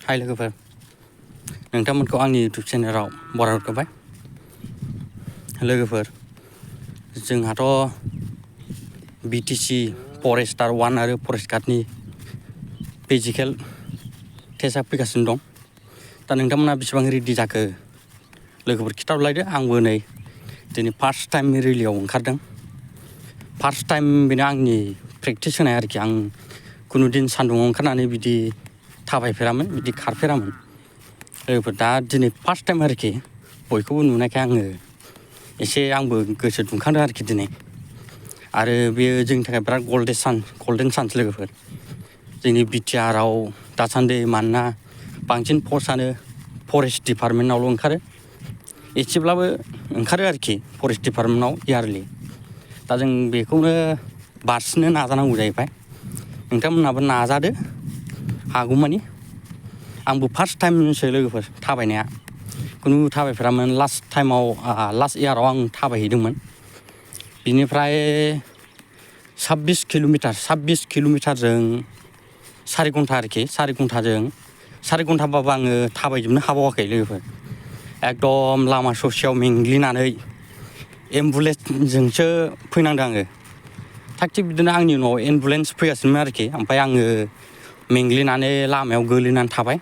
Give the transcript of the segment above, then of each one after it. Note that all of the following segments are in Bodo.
हाय लोगोफोर नोंथांमोनखौ आंनि इउटुब चेनेलाव बराय हरबाय लोगोफोर जोंहाथ' BTC फरेस्टार 1 आरो फरेस्ट गार्डनि फिजिकेल टेस्टआ फैगासिनो दं दा नोंथांमोना बेसेबां रेडि जाखो लोगोफोर खिथाहरलायदो आंबो नै दिनै फार्स्ट टाइम रेलियाव ओंखारदों फार्स्ट टाइम बेनो आंनि प्रेक्टिस होनाय आरोखि आं खुनु दिन सान्दुङाव ओंखारनानै बिदि थाबायफेरामोन बिदि खारफेरामोन लोगोफोर दा दिनै फार्स्ट टाइम आरोखि बयखौबो नुनायखाय आङो एसे आंबो गोसो दुंखांदों आरोखि दिनै आरो बेयो जोंनि थाखाय बिराद गल्डेन चान्स लोगोफोर जोंनि BTR आव दासान्दि मानोना बांसिन पस्टआनो फरेस्ट डिपार्टमेन्टआवल' ओंखारो एसेब्लाबो ओंखारो आरोखि फरेस्ट डिपार्टमेन्टआव इयारलि दा जों बेखौनो बारसिननो नाजानांगौ जाहैबाय नोंथांमोनहाबो नाजादो हागौमानि आंबो फार्स्ट टाइमसो लोगोफोर थाबायनाया खुनु थाबायफेरामोन लास्ट इयाराव आं थाबायहैदोंमोन बिनिफ्राय 26 किल'मिटारजों 4 घन्टा आरोखि 4 घन्टाबाबो आङो थाबायजोबनो हाबावाखै लोगोफोर एकदम लामा ससेयाव मेंग्लिनानै एम्बुलेन्सजोंसो फैनांदों आङो थाग थिग बिदिनो आंनि उनाव एम्बुलेन्स फैगासिनोमोन आरोखि ओमफ्राय आङो मेंग्लिनानै लामायाव गोलैनानै थाबाय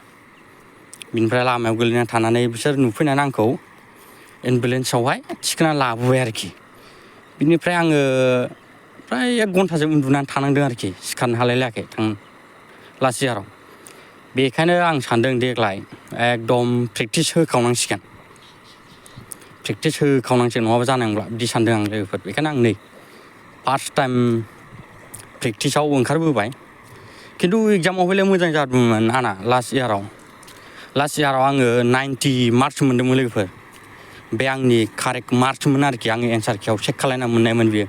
बिनिफ्राय लामायाव गोलैनानै थानानै बिसोर नुफैनानै आंखौ एम्बुलेन्सआवहाय थिखोनानै लाबोबाय आरोखि बिनिफ्राय आङो फ्राय 1 घन्टासो उन्दुनानै थानांदों आरोखि सिखारनो हालायलायाखै लास्ट इयाराव बेखायनो आं सानदों देग्लाय एकदम प्रेक्टिस होखावनांसिगोन नङाबा जानाय नंला बिदि सानदों आं लोगोफोर बेखायनो आं नै फार्स्ट टाइम प्रेक्टिसाव ओंखारबोबाय खिन्थु एग्जामाव हयले मोजां जादोंमोन आंना लास्ट इयाराव आङो 90 मार्क्स मोन्दोंमोन लोगोफोर बे आंनि कारेक्ट मार्क्समोन आरोखि आङो एन्सार कियाव चेक खालायना मोननायमोन बियो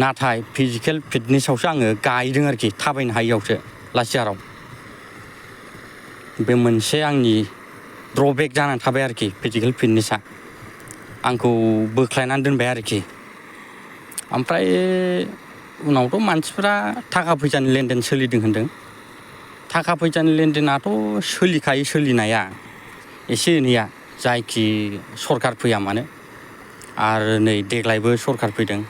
नाथाय फिजिकेल फिटनेसआवसो आङो गायदों आरोखि थाबायनो हायियावसो लास्ट इयाराव बे मोनसे आंनि ड्रबेक जानानै थाबाय आरोखि फिजिकेल फिटनेसआ आंखौ बोख्लायनानै दोनबाय आरोखि ओमफ्राय उनावथ' मानसिफ्रा थाखा फैसानि लेनदेन सोलिदों होनदों थाखा फैसानि लेनदेनाथ' सोलिखायो सोलिनाया एसे एनैया जायखि सरखार फैया मानो आरो नै देग्लायबो सरखार फैदों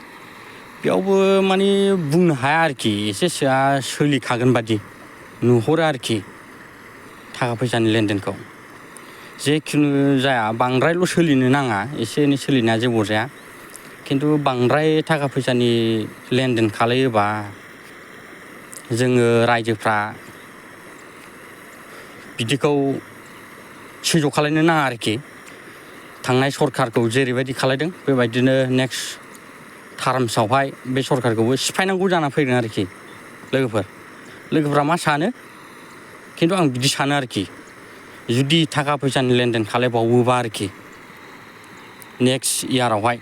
बेयावबो माने बुंनो हाया आरोखि एसेसोआ सोलिखागोन बादि नुहुरो आरोखि थाखा फैसानि लेनदेनखौ जेखुनु जाया बांद्रायल' सोलिनो नाङा एसे एनै सोलिनाया जेबो जाया खिन्थु बांद्राय थाखा फैसानि लेनदेन खालायोबा जोङो रायजोफ्रा बिदिखौ सैज' खालायनो नाङा आरोखि थांनाय सरखारखौ जेरैबायदि खालायदों बेबायदिनो नेक्स्ट टार्मसआवहाय बे सरखारखौबो सिफायनांगौ जाना फैगोन आरोखि लोगोफोरा मा सानो खिन्थु आं बिदि सानो आरोखि जुदि थाखा फैसानि लेनदेन खालायबावोबा आरोखि नेक्स्ट इयारावहाय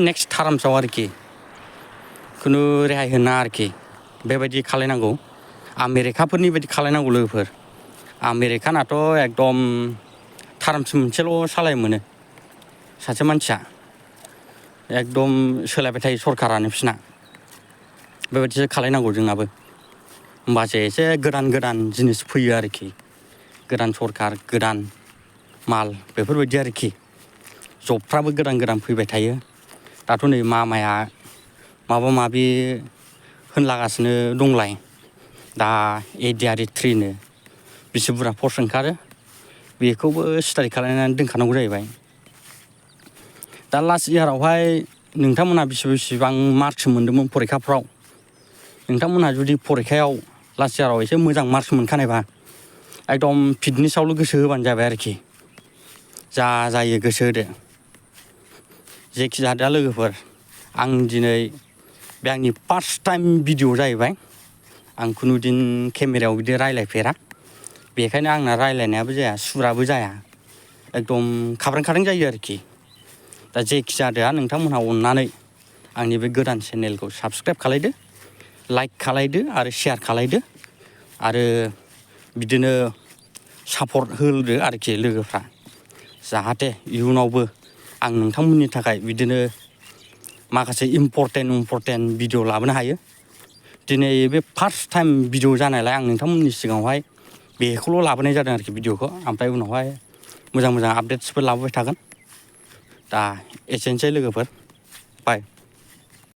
नेक्स्ट टार्मसआव आरोखि खुनु रेहाय होना आरोखि बेबायदि खालायनांगौ आमेरिकाफोरनि बायदि खालायनांगौ लोगोफोर आमेरिकानाथ' एकदम टार्मस मोनसेल' सालाय मोनो सासे मानसिया एकदम सोलायबाय थायो सरखारानो बिसिना बेबायदिसो खालायनांगौ जोंनाबो होमबासो एसे गोदान जिनिस फैयो आरोखि गोदान सरखार गोदान माल बेफोरबायदि आरोखि जबफ्राबो गोदान फैबाय थायो दाथ' नै मामाया माबा माबि होनलागासिनो दंलाय दा ADR 3नो बेसे बुरजा पस्ट ओंखारो बेखौबो स्टाडि खालायनानै दोनखानांगौ जाहैबाय दा लास्ट इयारावहाय नोंथांमोनहा बेसेबां मार्क्स मोन्दोंमोन फरिखाफ्राव नोंथांमोनहा जुदि फरिखायाव लास्ट इयाराव एसे मोजां मार्क्स मोनखानायबा एकदम फिटनेसआवल' गोसो होबानो जाबाय आरोखि जा जायो गोसो होदो जेखि जाया लोगोफोर आं दिनै बे आंनि फार्स्ट टाइम भिडिअ जाहैबाय आं खुनु दिन केमेरायाव बिदि रायलायफेरा बेखायनो आंना रायलायनायाबो जाया सुराबो जाया एकदम खाब्रां जायो आरोखि दा जेखि जाया नोंथांमोनहा अननानै आंनि बे गोदान चेनेलखौ साबसक्राइब खालायदो लाइक खालायदो आरो शेयार खालायदो आरो बिदिनो सापर्ट होदो आरोखि लोगोफ्रा जाहाथे इयुनावबो आं नोंथांमोननि थाखाय बिदिनो माखासे इम्परटेन्ट भिडिअ लाबोनो हायो दिनै बे फार्स्ट टाइम भिडिअ जानायलाय आं नोंथांमोननि सिगाङावहाय बेखौल' लाबोनाय जादों आरोखि भिडिअखौ ओमफ्राय उनावहाय मोजां मोजां आपडेट्सफोर लाबोबाय थागोन दा एसेनोसै लोगोफोर बाय